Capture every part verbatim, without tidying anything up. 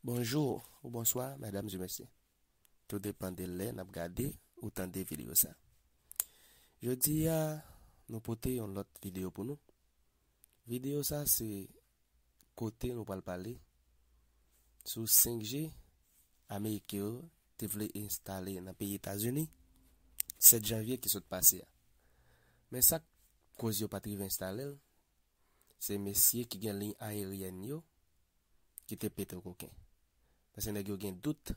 Bonjou ou bonswa, medam e mesye. Tou depann de lè n ap gade ou tande videyo sa. Jodi a, nou pote yon lòt videyo pou nou. Videyo sa se kote nou pral pale sou senk G Ameriken yo te vle enstale nan peyi Etazini sèt janvye ki sot pase a. Men sa k koz yo pa t rive enstale l, se mesye ki gen liy ayeryèn yo ki te pete koken. Paske nèg yo gen dout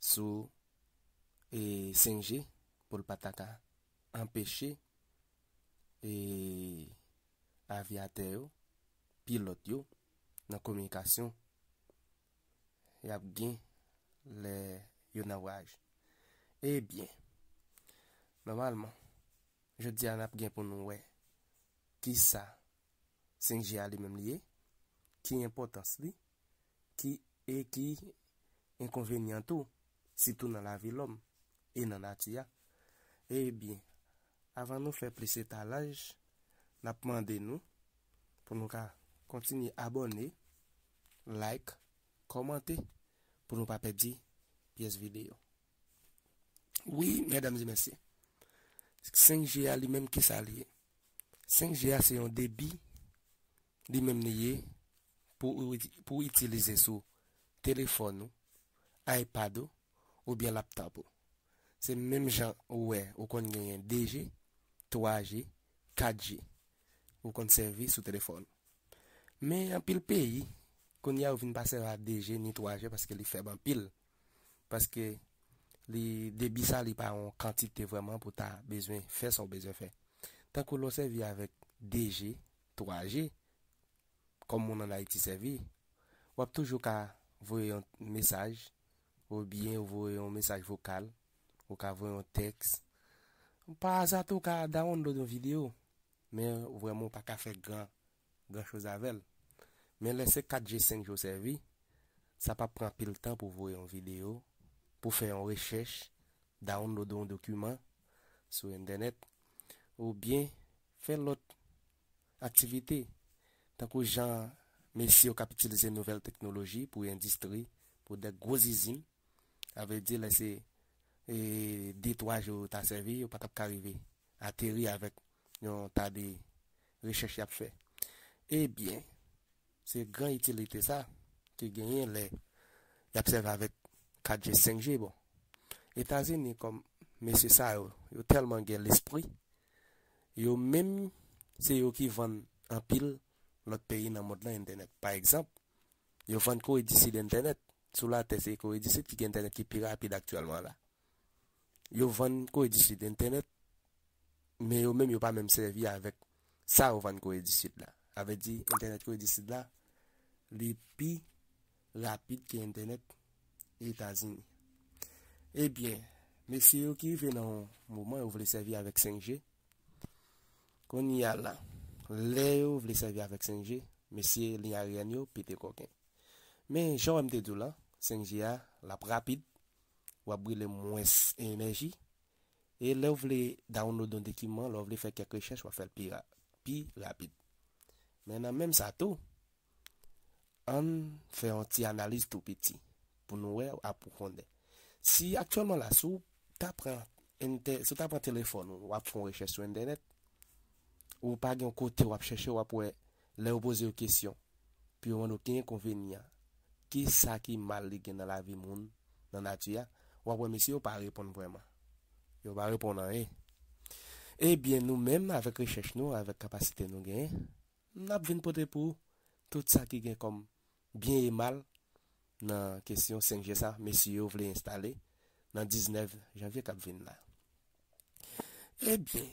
sou e, senk G pou l pa ta ka anpeche e, avyatè yo, pilòt yo, nan kominikasyon y ap gen lè yo nan vwayaj. Ebyen, nòmalman, jodi a n ap gen pou nou wè kisa senk G a li menm li ye, ki enpòtans li, ki e ki enkonvenyan tou, sitou nan lavi lòm e nan nati a. Ebyen, avan nou fè plis etalaj, n ap mande nou pou nou ka kontinye abòne, like, kòmante, pou nou pa pèdi pyès videyo. Wi, medam e mesye, senk G a li menm kisa li ye? Senk G a se yon debi li menm li ye pou, pou itilize sou telefòn ou, iPad ou, oubyen laptòp ou. Se menm jan ou wè ou konn genyen de G, twa G, kat G. Ou konn sèvi sou telefòn ou. Men anpil peyi, kounye a yo vin pa sèvi a de G ni twa G paske li fèb anpil. Paske li, debi sa li pa yon kantite vrèman pou ta bezwen fè sa w bezwen fè. Tankou lè w sèvi avèk de G, twa G, kòm moun ann Ayiti sèvi, w ap toujou ka voye yon mesaj, oubyen ou voye yon mesaj vokal, ou ka voye yon tèks. Pa aza tou, ou ka download yon videyo, men vrèman ou pa ka fè gran, gran choz avè l. Men lè se kat G, senk G ou sèvi, sa p ap pran anpil tan pou voye yon videyo, pou fè yon rechèch, download yon dokiman sou entènèt, oubyen fè lòt aktivite, tankou jan mesye yo k ap itilize nouvèl teknoloji pou endistri, pou de gwo zizin. Sa vle di, lè se, e, de twa jou yo ta sèvi, yo pa t ap ka rive ateri avèk yon ta de rechèch y ap fè. Ebyen, se gran itilite sa ki genyen lè y ap sèvi avèk kat G, senk G. Bon, Etazini, kòm mesye sa yo, yo tèlman gen lespri, yo menm, se yo ki vann anpil lòt peyi nan mond lan entènèt. Pa egzanp, yo vann Kore di Sid entènèt. Sou latè, se Kore di Sid ki gen entènèt ki pi rapid aktyèlman la. Yo vann Kore di Sid entènèt, men yo menm yo pa menm sèvi avèk sa yo vann Kore di Sid la. Sa vle di, entènèt Kore di Sid la, li pi rapid ke entènèt Etazini. Ebyen, mesye yo ki rive nan yon moman yo vle sèvi avèk senk G. Kounye a la, lè yo vle sèvi avèk senk G, mesye liy ayeryèn yo pete koken. Men jan w wè m te di w la, senk G a, l ap rapid, w ap brile mwens enèji, e lè w vle download yon dokiman, lè w vle fè kèk rechèch, w ap fè l pi ra-, pi rapid. Men nan menm sa tou, ann fè yon ti analiz tou piti pou nou wè an pwofondè. Si aktyèlman la, si w ta pran entè-, si w ta pran telefòn ou, w ap fè yon rechèch sou entènèt, ou pa gen yon kote w ap chèche, w ap wè lè yo poze yo kesyon, pou yo mande w ki enkonvenyan, ki sa ki mal li gen nan lavi moun, nan nati a, w ap wè mesye yo pa reponn vrèman. Yo pa reponn anyen. Ebyen, nou menm, avèk rechèch nou, avèk kapasite nou genyen, n ap vin pote pou ou tout sa ki gen kòm byen e mal nan kesyon senk G sa, mesye yo vle enstale nan diznèf janvye k ap vin la. Ebyen,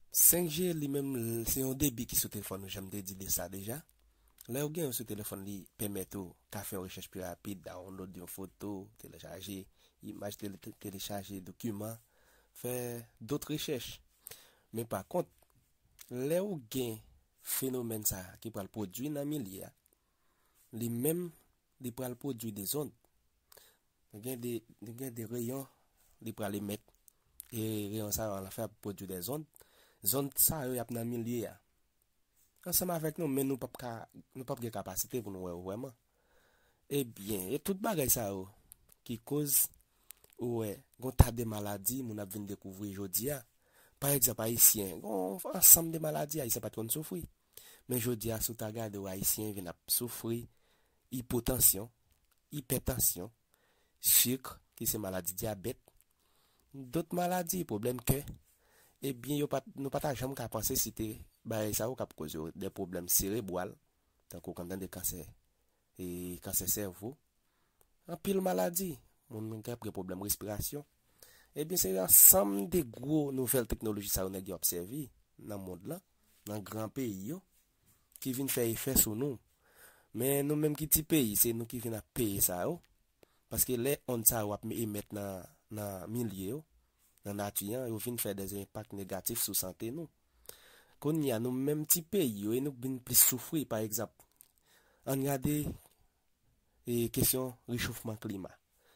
senk G li menm, l-, se yon debi ki sou telefòn ou, jan m te di de sa deja. Lè ou gen yon sou telefòn, li pèmèt ou ka fè yon rechèch pi rapid, download yon foto, telechaje imaj, tele-, telechaje dokiman, fè dòt rechèch. Men pa kont, lè ou gen fenomèn sa a ki pral pwodui nan milye a, li menm, li pral pwodui de zond. Li gen de, li gen de reyon li pral emèt. E reyon sa yo, alanfen, ap pwodui de zond. Zond sa yo, y ap nan milye a. Ansanm avèk nou, men nou p ap ka, nou p ap gen kapasite pou nou wè yo vrèman. Ebyen, e tout bagay sa yo ki koz ou wè gon ta de maladi moun ap vin dekouvri jodi a. Pa egzanp, Ayisyen, gon ansanm de maladi Ayisyen pa t konn soufri. Men jodi a, si w ta gade w Ayisyen vin ap soufri ipotansyon, ipètansyon, sik, ki se maladi dyabèt, dòt maladi, pwoblèm kè, ebyen, yo pa t, nou pa ta janm ka panse si te bagay sa yo k ap koz yo de pwoblèm serebwal, tankou w konn tande kansè, e kansè sèvo, anpil maladi, moun menm k ap gen pwoblèm respirasyon. Ebyen, se ansanm de gwo nouvèl teknoloji sa yo nèg yo ap sèvi nan mond lan, nan gran peyi yo, ki vin fè efè sou nou. Men nou menm ki ti peyi, se nou ki vin ap peye sa yo. Paske lè ond sa yo ap emèt nan, nan milye yo, nan nati an, yo vin fè de enpak negatif sou sante nou. Kounye a, nou menm ti peyi yo, e nou k vin plis soufri, pa egzanp. Ann gade e kesyon rechofman klima.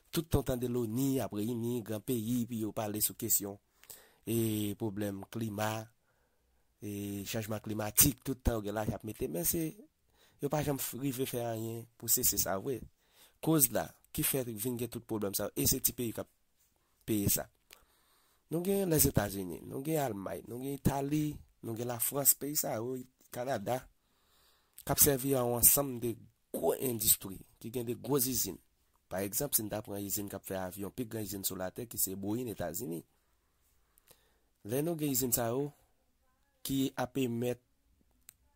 Tout tan w tande loni ap reyini gran peyi, epi yo pale sou kesyon e pwoblèm klima, e chanjman klimatik, tout tan yo gen lajan ap mete, men se, yo pa janm f- rive fè anyen pou sese sa vre. Koz la, ki fè vin gen tout pwoblèm sa yo, e se ti peyi k ap peye sa. Nou gen Lèzetazini, nou gen Almay, nou gen Itali, nou gen Lafrans, peyi sa yo, Kanada, k ap sèvi a yon ansanm de gwo endistri, ki gen de gwo izin. Pa egzanp, si n ta pran izin k ap fè avyon, pi gran izin sou latè, ki se Boeing Etazini. Lè nou gen izin sa yo, ki ap emèt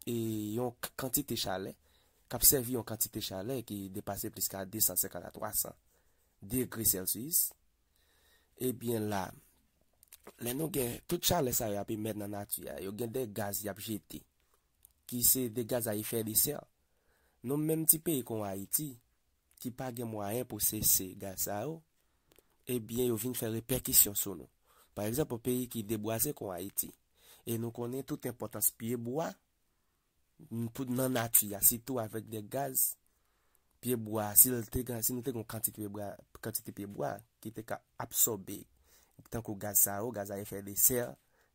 e yon k- kantite chalè, k ap sèvi yon kantite chalè ki depase plis ka de san senkant a twa san degre Celsius, ebyen la, lè nou gen tout chalè sa yo ap emèt nan nati a, yo gen de gaz y ap jete, ki se de gaz a efè de sè. Nou menm ti peyi kon Ayiti, ki pa gen mwayen pou sese gaz sa yo, ebyen yo vin fè repèkisyon sou nou. Pa egzanp, yon peyi ki debwaze kon Ayiti, e nou konnen tout enpòtans pyebwa n- pou nan nati a, sitou avèk de gaz, pyebwa, si l te gen, si nou te gen yon kantite pyebwa, kantite pyebwa ki te ka absòbe, tankou gaz sa yo, gaz a efè de sè,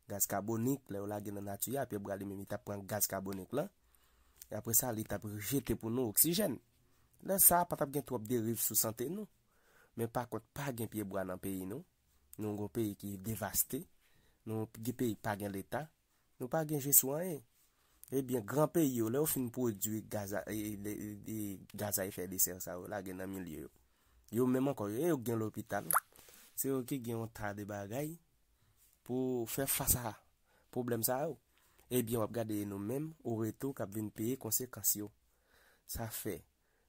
gaz kabonik, lè yo lage nan nati a, pyebwa li menm li t ap pran gaz kabonik lan, e apre sa, li t ap jete pou nou oksijèn. Lè sa a, pa t ap gen twòp deriv sou sante nou. Men pa kont, pa gen pyebwa nan peyi nou. Nou gon peyi ki devaste. Nou gen peyi pa gen leta. Nou pa gen je sou anyen. Ebyen, gran peyi yo, lè yo fin pwodui gaz a, e, e, e, e, gaz a efè de sè sa yo lage nan milye yo, yo menm ankò, yo, yo gen lopital. Se yo ki gen yon ta de bagay pou fè fas a pwoblèm sa yo. Ebyen, w ap gade nou menm, o retou, k ap vin peye konsekans yo. Sa fè,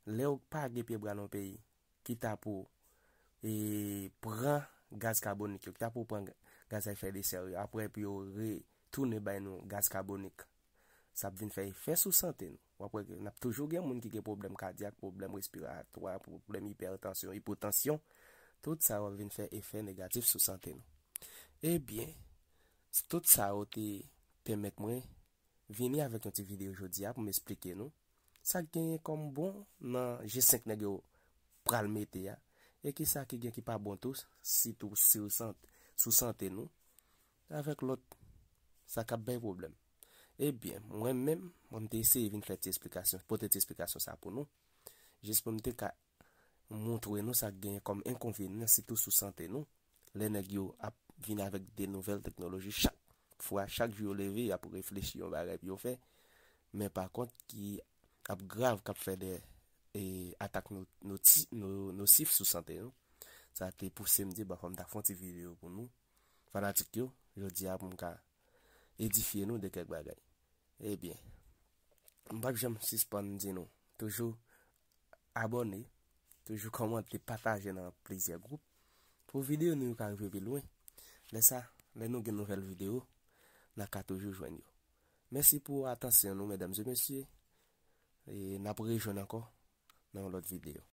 lè w pa gen pyebwa nan yon peyi, ki ta pou e, pran gaz kabonik yo, ki ta pou pran gaz a efè de sè yo, apre pou yo retounen bay nou gaz kabonik, sa ap vin fè efè sou sante nou. W ap wè ke n ap toujou gen moun ki gen pwoblèm kadyak, pwoblèm respiratwa, pwoblèm ipètansyon, ipotansyon. Tout sa yo ap vin fè efè negatif sou sante nou. Ebyen, tout sa yo te pèmèt mwen vini avèk yon ti videyo jodi a pou m esplike nou sa k genyen kòm bon nan je senk nèg yo pral mete a, e ki sa ki gen ki pa bon tou, sitou sou sant- sou sante nou, avèk lòt sa k ap bay pwoblèm. Ebyen, mwen menm, mwen m te eseye vin fè ti esplikasyon, pote ti esplikasyon sa pou nou, jis pou m te ka montre nou sa k genyen kòm enkonvenyan, sitou sou sante nou. Lè nèg yo ap vin avèk de nouvèl teknoloji chak fwa, chak jou yo leve, y ap reflechi yon bagay pou yo fè. Men pa kont, ki ap grav, k ap fè de e, atak no, no, ti- no, nosif sou sante nou. Sa te pouse m di, bon, fò m ta fè yon ti videyo pou nou, fanatik yo, jodi a pou m ka edifye nou de kèk bagay. Ebyen, m p ap janm sispann di nou, toujou abòne, toujou kòmante, pataje nan plizyè gwoup, pou videyo nou yo ka rive pi lwen. Lè sa, lè nou gen nouvèl videyo, n a ka toujou jwenn yo. Mèsi pou atansyon nou, medam e mesye, e n ap rejwenn ankò nan yon lòt videyo.